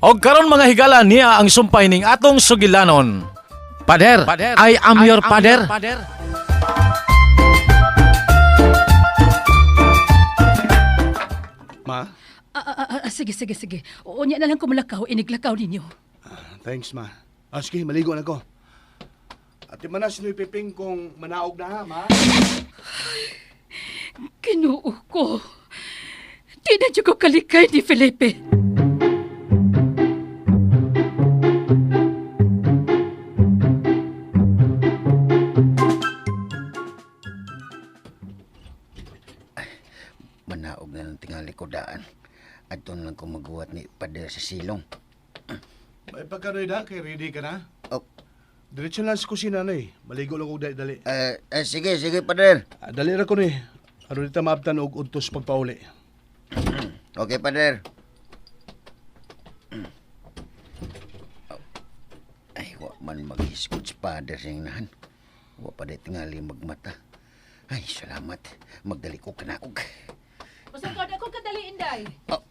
Og karon, mga higala, niya ang sumpay ning atong sugilanon. Pader, I am your pader. Ma? Ah, sige, sige, sige. Unya na lang kumalakaw, iniglakaw ninyo. Thanks, ma. Sige, maligo na ko. Ate manas ni Piping kung manaog na ha, ma. Kinuo ko. Di na dyan ko kalikay ni Felipe. Manaog na lang tingali ko daan. Adto na lang ko maguwat ni Pader sa silong. May pagkanoy da, kay ready ka na. Oh, Diretso lang sa kusina na eh. Maligo lang og dali. Sige, sige, Pader. Dali ra ko ni. Aron dita maabtan og udtos pagpauli. Okay, Pader. Ay, wa man maghisgot si Pader sa inahan. Wa pa di tingali magmata. Ay, salamat. Magdali ko kanaog. Basta ko ako kadali, Inday. Oh.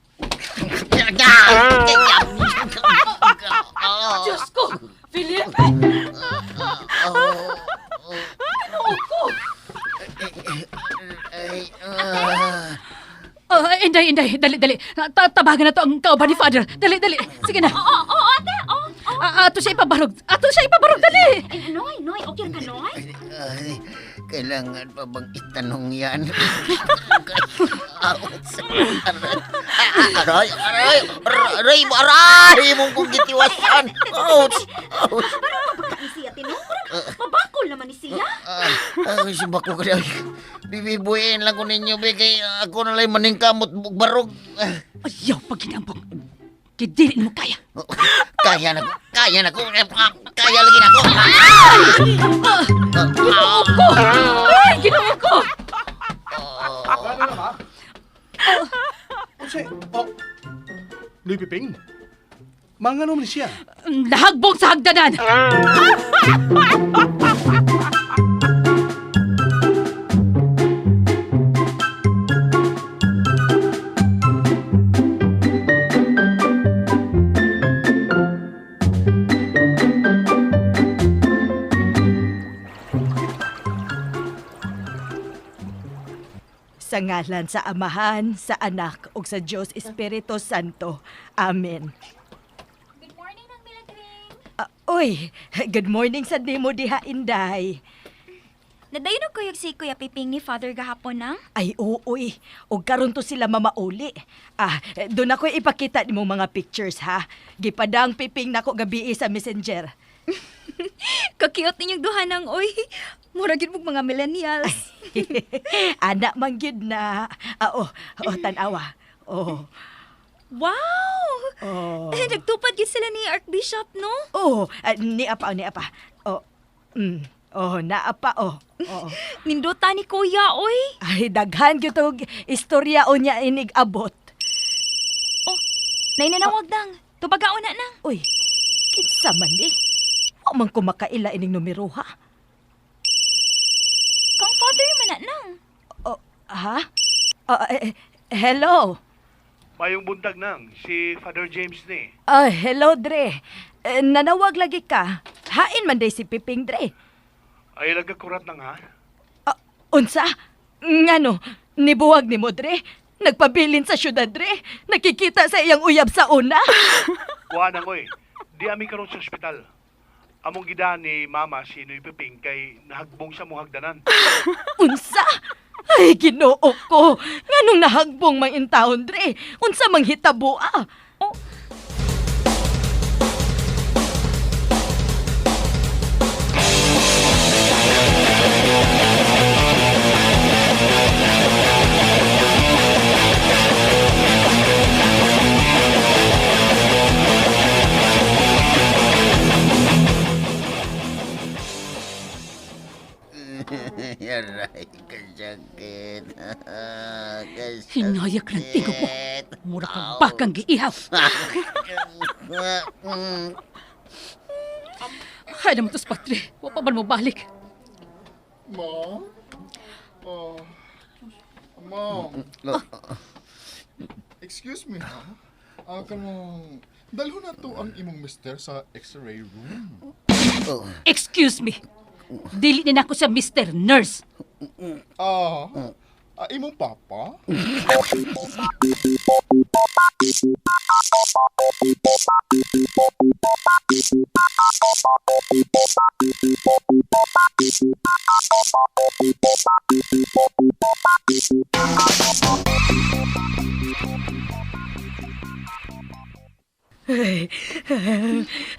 Diyos ko! Felipe! Kinuo ko! Ay, ah. Ah, Inday, Inday, dali, dali. Tabagan na to ang kauban ni Father. Dali, dali. Sige na. Oo, oo, ate, oo. Oo. Ato siya ipabarog. Ato siya ipabarog, dali. Ay, Noy, Noy, okay ka, Noy? Ay, kailangan pa bang itanong yan? Aray, aray, aray, aray, mong kong gitiwasan. Ouch, ouch. Parang mabaka ni siya, Tino. Parang mabakol naman ni siya. Ah, ay, subako ka na. Bibibuin lang ko ninyo, be, kay ako na lang maningkamot barog. Ayaw pag ginambong. Kay dili mo kaya. Kaya na ko, kaya na ko, kaya lagi na ko. Ginoo ko! Ay, ginoo ko! Ano na, ma? Unsay? Oh. Noy Piping? Mangano man siya? Nahagbong sa hagdanan! Sa ngalan sa Amahan, sa Anak, ug sa Diyos Espiritu Santo. Amen. Good morning, Nang Milagring. Uy, good morning sa nimo diha, Inday. Nadayon ko yung si Kuya Piping ni Father gahapon, nang? Ay, oo, uy. Ug karon to sila mamauli. Doon ako ipakita nimo mga pictures, ha? Gipadang Piping nako gabi sa Messenger. Kakiyot ninyong duha nang, oy. Mura gid mong mga millennials. Ana man gyud na. Oh, tan-awa. Oh, Wow! oh. Eh, nagtupad gid sila ni Archbishop, no? Oh, niya pa, oh, niya pa. Oh, oh, naa pa, oh. Oh. Nindota ni Kuya, oy. Ay, daghan gyud tog istorya unya inig abot. Oh, nainanawag nang. Tubagaon na nang. Uy, kinsa man ni? Wa man ko makaila ining numero ha. Kang Father man na nang. Oh, ha? Hello. Mayong buntag nang si Father James ni. Hello Dre. Nanawag lagi ka. Hain man day si Piping, Dre. Ay laga kurat nang ha. Unsa? Ngano? Nibuwag ni mo, Dre? Nagpabilin sa syudad, Dre? Nakikita sa iyang uyab sa una? Wa na koy. Di ami karon sa ospital. Among gidaan ni mama si Noy Piping kay nahagbong sa mong hagdanan. Unsa? Ay, Ginoo ko. Nganong nahagbong mang intawon, Dre? Unsa mang hitabo ah? Oh, Aray, kasakit. Kasakit. Hinayak ng tingog mo. Mura kang bakang giihaw. Hay naman tos, Patre. Wa pa man mo balik. Mom? Oh, Mom. Excuse me, ha? Kanang Dalhon na to ang imong mister sa x-ray room. Oh, Excuse me. Dili ni nako sa Mr. Nurse. Ah, ah, imong papa?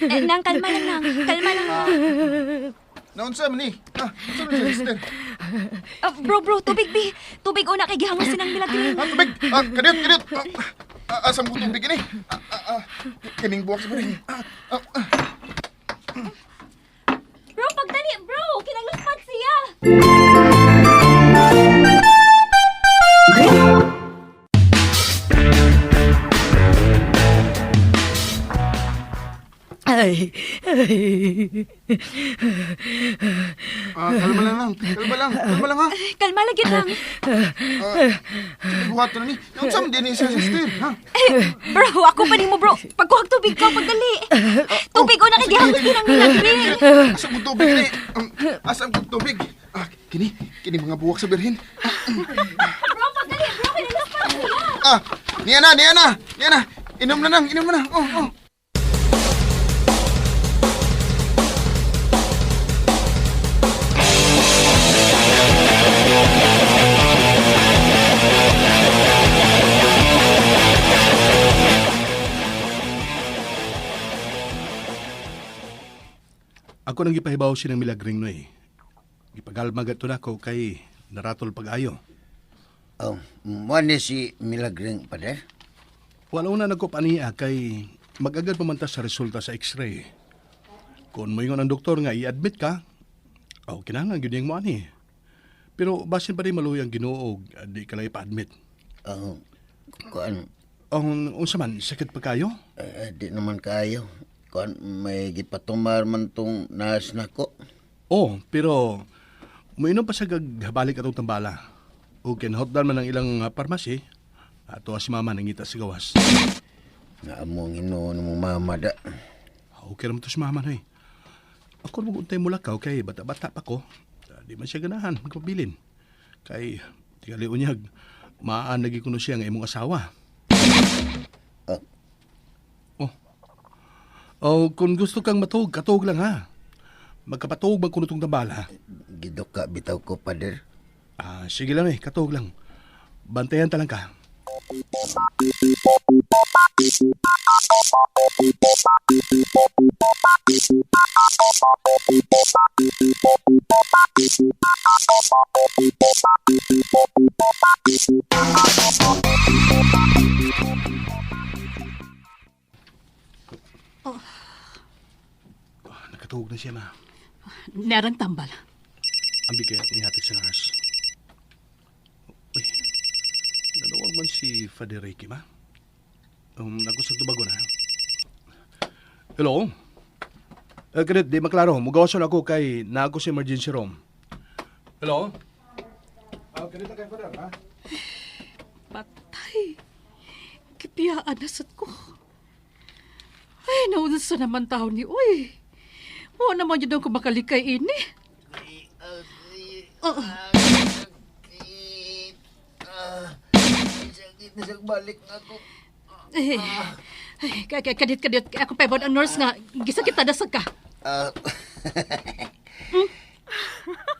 Eh, nang, kalma lang, nang. Kalma lang. Naunsa man ni? Ah, unsa man si mister? Ah, bro, bro, tubig, bi. Tubig una kay gihangos sinang Milagring. Ah, tubig! Ah, kadiyot, kadiyot! Ah, ah, asam ko tubig ini? Ah, ah, ah, kining buwak sa bari. Ah, ah, ah. Bro, pagdali, bro. Kinagluspad siya. Ay, ay. Ah, kalma lang lang. Kalma lang. Kalma lang ha. Kalma lang yun lang. Buhat na ni. Naunsa man din ni si sister, ha? Eh, bro, ako pa nimo, bro. Pagkuhag tubig ka, pagdali. Tubig una kay gihangos sinang Milagring. Asam ko tubig ini. Asam ko tubig. Ah, kini, kini mga buwak sa birhen. Bro, pagdali, bro. Kinagluspad siya. Ah, niya na, niya na. Niya na. Inom na nang, inom na. Oh, oh. Ako nang gipahibaw sinang Milagring noy. Gipagalma gadto nako kay naratol pag-ayo. Oh, mo ni si Milagring, Father? Wala una nagkopaniya kay mag-agad pamanta sa resulta sa x-ray. Kung moingon ang doktor nga i-admit ka, aw kinahanglan gyud niyang mo ani. Pero basin pa rin maluoy ang Ginoo og di ka lang ipa-admit. Oh, kuan, Ang unsa man sakit pa kayo? eh, di naman kayo. Kuan, may gipatumar man tong nurse nako. Oh, pero moinom pa sa gagbalik atong tambala. O kinahotdan man ang ilang pharmacy, ato si mama nangita sa gawas. Nga mo ang hinuon mo mama da. Okay naman to si mama noy. Ako mo untay mula ka, okay, bata-bata pa ko. Di man siya ganahan, magpabilin. Kay, tingali unyag, maan lagi kuno siya nga imong asawa. Ah. Oh. Oh, kung gusto kang matuog, katuog lang ha. Magkapatuog man kuno tong tambala. Giduka bitaw ko, Father. Ah, sige lang eh, katuog lang. Bantayan ta lang ka. Ah, nakatuog na siya, ma. Nerang tambal. Ang bigay ako nihatag sa nurse. Uy, nanawag man si Father Ricky, ma. Ako sa tubago na. Hello? Eh, Kenneth, di maklaro. Mugawason ako kay na ako sa emergency room. Hello? Ah, Kenneth, kay Father, ha? Patay. Kipiyaan na sad ko. Ay, naunsa naman tao ni Uy. Wa naman yun ang kumakalikay ini. Oh, Sakit na sa balik na ako. eh, ay, kadit, kadit. Ako pa ang nurse nga. Gisakit na dasag ka. Ah,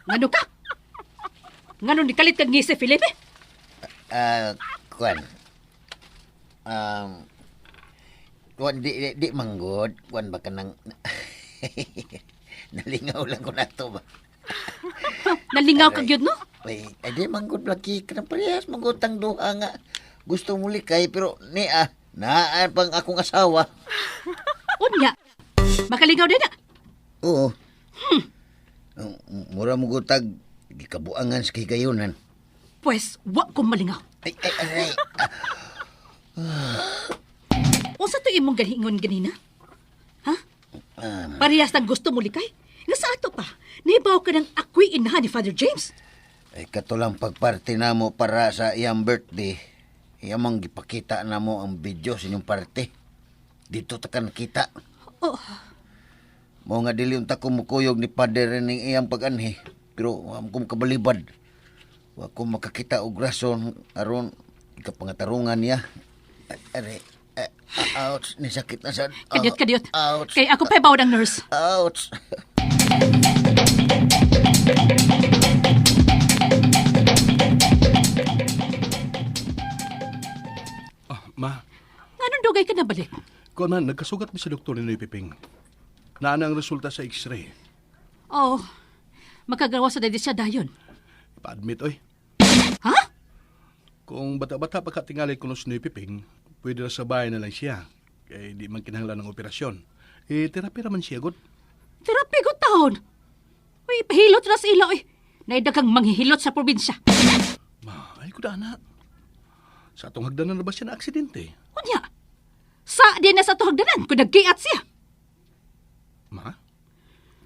Ngano ka? Ngano ni kalit kag ngisi, Felipe? ah, kuan. Kuan di, di, di manggod, kuan ba kanang nalingaw lang ko na to ba. Nalingaw ka gyud no? Ay, ay di manggod lagi ka na parehas magutang duha nga. Gusto mo likay pero ni ah, naa pang akong asawa. Unya. Makalingaw din na. Oo. Mura mo gutag gikabuangan sa kigayunan. Pues, wa ko malingaw. Ay, ay, aray. Unsa to imong ganingon ganina? Ha? Parehas ng gusto mo likay? Nga sa ato pa, nibaw ka ng ako'y inahan ni Father James. Ay, katulang pagparte na mo para sa iyang birthday. Iyang mang gipakita na mo ang video sa inyong parte. Dito ta ka nakita. Oh. Mao nga dili unta ko mukuyog ni Father ning iyang pag-anhi. Pero wa ko makabalibad. Wa ko makakita og rason aron ikapangatarungan niya. Are, eh, ouch, ni sakit na sad. Kadiyot, kadiyot. Ouch. Kay ako pa bawod ang nurse. Ouch. Ah, ma. Nganong dugay ka na balik? Kuan man, nagkasugat mi sa doktor ni Noy Piping. Naana ang resulta sa x-ray. Oh, makagawa sa dadi siya dayon. Ipa-admit, oy. Ha? Kung bata-bata pa katingali kuno si Noy Piping, pwede ra sa bahay na lang siya. Kay di man kinahanglan ng operasyon. Eh, terapi raman siya, god. Terapi ko taon. Uy, pahilot na sa ila, uy. Naidagang manghihilot sa probinsya. Ma, ay ko na. Sa atong hagdanan na ba siya na aksidente? Unya, sa di na sa tuhagdanan kung nagkiat siya. Ma,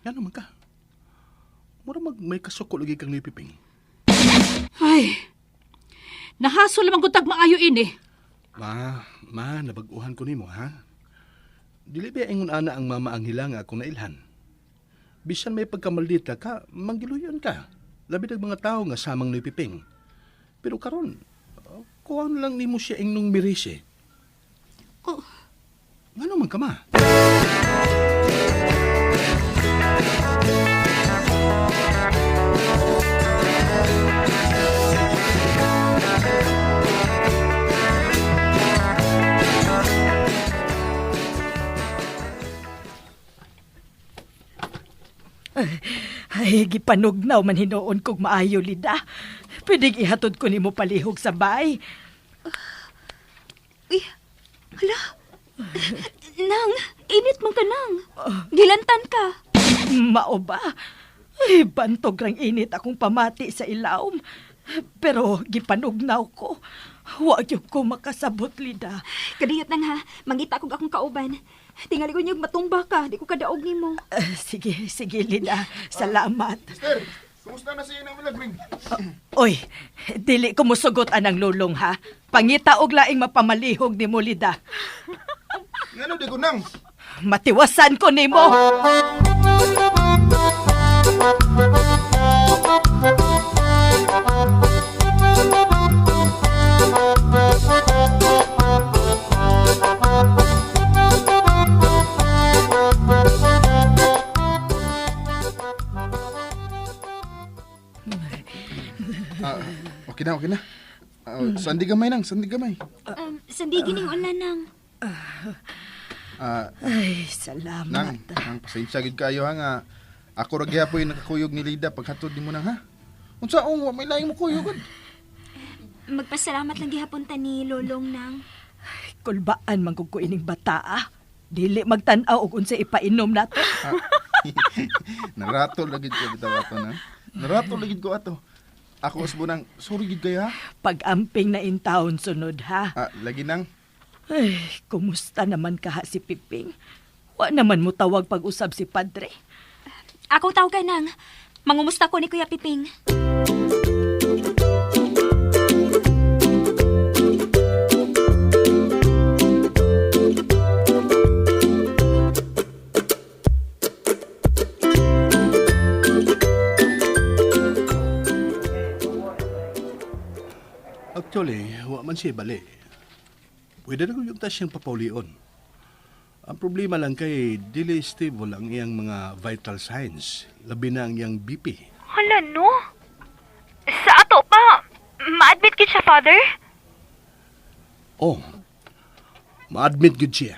yan naman ka. Mura mag may kasuko lagi kang Noy Piping. Ay, nahaso lamang kong maayo ini. Ma, ma, nabag-uhan ko nimo, ha? Dili ba ingon ana ang mama ang hila nga akong nailhan? Bisan may pagkamaldita ka, manggiluyon ka. Labi ng mga tao nga samang ni Piping. Pero karon, kuha na lang nimo siya ingnong mirise. Oh. Ngano man ka, ma? Ay, gipanugnaw man hinuon kog maayo, Lida. Pwede ihatod ko nimo palihog sa bay. Uy, hala. Nang, init man ka nang. Gilantan ka. Mao ba? Ay, bantog rang init akong pamati sa ilawom. Pero gipanugnaw ko. Wa gyud ko makasabot, Lida. Kadiyot nang ha, mangita kog akong kauban. Tingali ko niyog matumba ka, di ko kadaog nimo. Sige, sige, Lida. Salamat. Mister, kumusta na si Inang Milagring? Oy, dili ko musugot anang lulong ha. Pangita og laing mapamalihog nimo, Lida. Ngano di ko nang? Matiwasan ko nimo. Ah, okay na, okay na. Ah, sandi gamay nang, sandi gamay. Sandigi ning ulan nang. Ah, Ay, salamat. nang, nang pasensya gid kayo ha nga. Ako ra gyapon yung nakakuyog ni Lida paghatod nimo nang ha. Unsa ong wa may laing mo kuyog gud? Magpasalamat lang gihapon ta ni Lolong nang. Kulbaan man gud ko ining bata ah. Dili magtan-aw og unsa ipainom nato. Ah, Narato lagi ko bitaw ato na. Narato lagi ko ato. Ako usbo nang sorry gid kayo ha. Pag-amping na in taon sunod ha. Ah, lagi nang. Ay, kumusta naman kaha si Piping? Wa naman mo tawag pag-usab si Padre. Ako tawag ka nang. Mangumusta ko ni Kuya Piping. Actually, wa man siya bali. Pwede na kung yung siyang papaulion. Ang problema lang kay dili stable ang iyang mga vital signs, labi na ang iyang BP. Hala no. Sa ato pa. Ma-admit kit siya, Father? Oh, ma-admit gud siya.